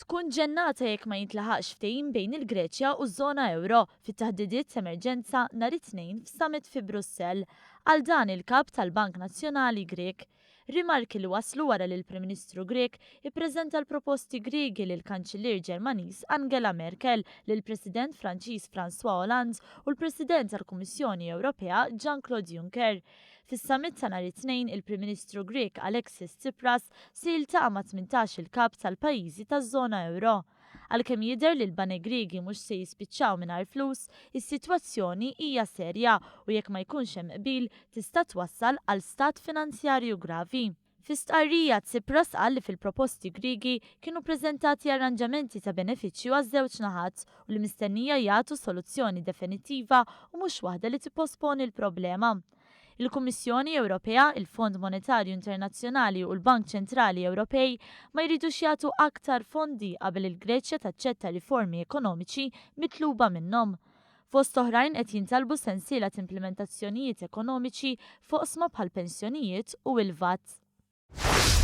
Tkun ġennata jekk ma jintlaħaqx ftehim bejn il-Greċja u ż-żona ewro fit-taħdidiet t'emerġenza nhar it-Tnejn f'summit fi Brussell. Qal dan il-Kap tal-Bank Nazzjonali Grieg. Rimarki li waslu wara li l-Prim Ministru Grieg ippreżenta l-proposti Griegi lill-Kanċillier Ġermaniż Angela Merkel, lill-President Franċiż François Hollande u l-President tal-Kummissjoni Ewropea Jean-Claude Juncker. Fis-summit ta' nhar it-Tnejn, il-Prim Ministru Grieg Alexis Tsipras se jiltaqa' ma' 18 il-kap tal-pajjiżi taż-żona ewro. Għalkemm jidher li l-banek Griegi mhux se jispiċċaw mingħajr flus, is-sitwazzjoni hija serja u jekk ma jkunx hemm qbil tista' twassal għal stat finanzjarju gravi. Fi stqarrija, Tsipras qal li fil-proposti Griegi kienu ppreżentati arranġamenti ta' benefiċċju għaż-żewġ naħat u li mistennija jagħtu soluzzjoni definittiva u mhux waħda li tipposponi l-problema. Il-Kummissjoni Ewropea, il-Fond Monetarju Internazzjonali u l-Bank Ċentrali Ewropej ma jridux jagħtu aktar fondi qabel il-Greċja taċċetta riformi ekonomiċi mitluba minnhom. Fost oħrajn qed jintalbu sensiela t'implimentazzjonijiet ekonomiċi f'oqsma bħall-pensjonijiet u l-VAT.